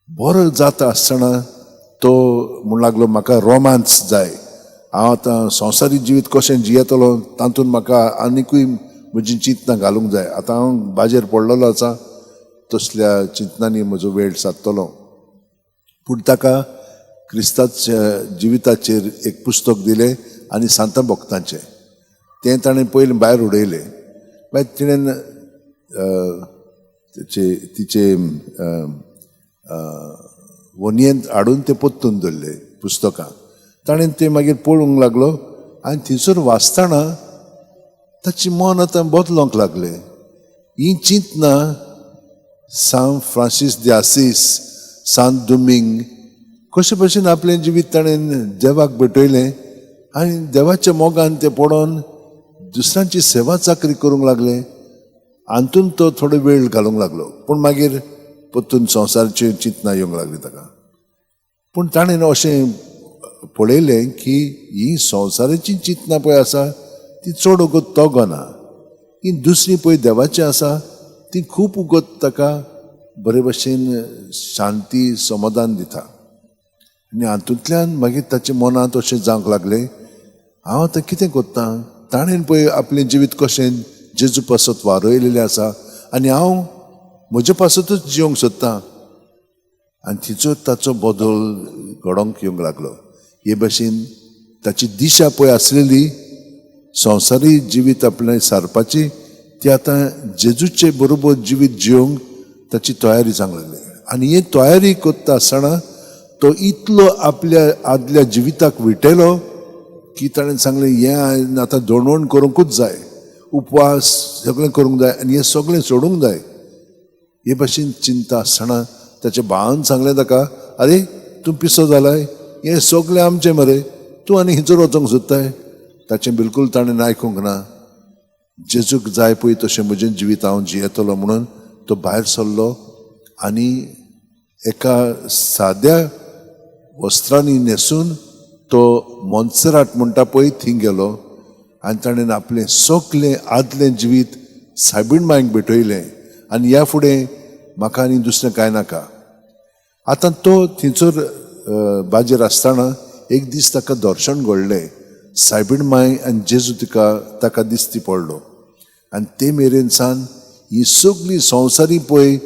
बरो जाता आसतना तो म्हूण लागलो, म्हाका रोमांस जाय. हांव आतां संवसारीक जिवीत कशें जियेतलो तातूंत म्हाका आनिकूय म्हजी चिंतनां घालूंक जाय. आतां हांव बाजेर पडलेलो आसा, तसल्या चिंतनांनी म्हजो वेळ सारतलो. पूण ताका क्रिस्ताच्या जिविताचेर एक पुस्तक दिलें आनी सांता भक्तांचें तें ताणें पयलीं भायर उडयलें. मागीर तिणें तिचे वनयेंत हाडून तें पोत्तून दवरलें पुस्तकां. ताणें तें मागीर पळोवंक लागलो आनी थंयसर वाचतना ताचें मन आतां बदलोंक लागलें. हीं चिंतनां सांत फ्रांसीस दे आसीस, सांत दुमींग कशे भशेन आपलें जिवीत ताणें देवाक भेटयलें आनी देवाच्या मोगान तें पडोन दुसऱ्यांची सेवा चाकरी करूंक लागले. हातूंत तो थोडो वेळ घालूंक लागलो, पूण मागीर परतून संवसाराची चिंतनां येवंक लागली ताका. पूण ताणें अशें पळयलें की हीं संवसाराचीं चिंतनां पळय आसा ती चड वगत तगना, ही दुसरी पळय देवाची आसा ती खूब वगत ताका बरे भशेन शांती समाधान दिता. आनी हातूंतल्यान मागीर ताच्या मनांत अशें जावंक लागलें, हांव आतां कितें करतां? ताणें पळय आपलें जिवीत कशें जेजू पासत वारयलेलें आसा आनी हांव म्हजे पासतूच जिवंक सोदतां. आनी तिचो ताचो बदल घडोवंक येवंक लागलो. हे भशेन ताची दिशा पळय आसलेली संवसारी जिवीत आपणें सारपाची, ती आतां जेजूचे बरोबर जिवीत जिवंक ताची तयारी जावंक लागली. आनी ही तयारी करता आसतना तो इतलो आपल्या आदल्या जिविताक विटयलो की ताणें सांगलें, हें हांवें आतां दणवण करूंकूच जाय, उपवास सगळें करूंक जाय आनी हें सगळें सोडूंक जाय. हे भशेन चिंता आसतना ताच्या भावान सांगलें ताका, आरे तूं पिसो जालाय, हें सगळें आमचें मरे, तूं आनी हिंचर वचोंक सोदताय? ताचें बिलकूल ताणें आयकूंक ना. जेजूक जाय पळय तशें म्हजें जिवीत हांव जियेतलो म्हणून तो भायर सरलो आनी एका साद्या वस्त्रांनी न्हेसून तो मोन्सेरात म्हणटा पळय थंय गेलो आनी ताणें आपलें सगलें आदलें जिवीत सायबीण मांयक भेटयलें आनी ह्या फुडें म्हाका आनी दुसरें कांय नाका. आतां तो थंयसर बाजेर आसतना एक दीस ताका दर्शन घडलें, सायबीण मांय आनी जेजू तिका ताका दिसती पडलो. आनी ते मेरेन सान ही सगळीं संवसारी पळय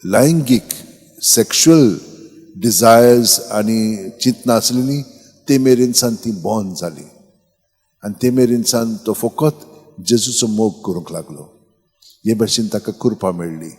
लैंगीक सेक्शुअल डिजायर्स आनी चिंतनां आसलेलीं ते मेरेन सान ती बंद जाली आनी ते मेरेन सान तो फकत जेजूचो मोग करूंक लागलो. हे भशेन ताका कृपा मेळ्ळी.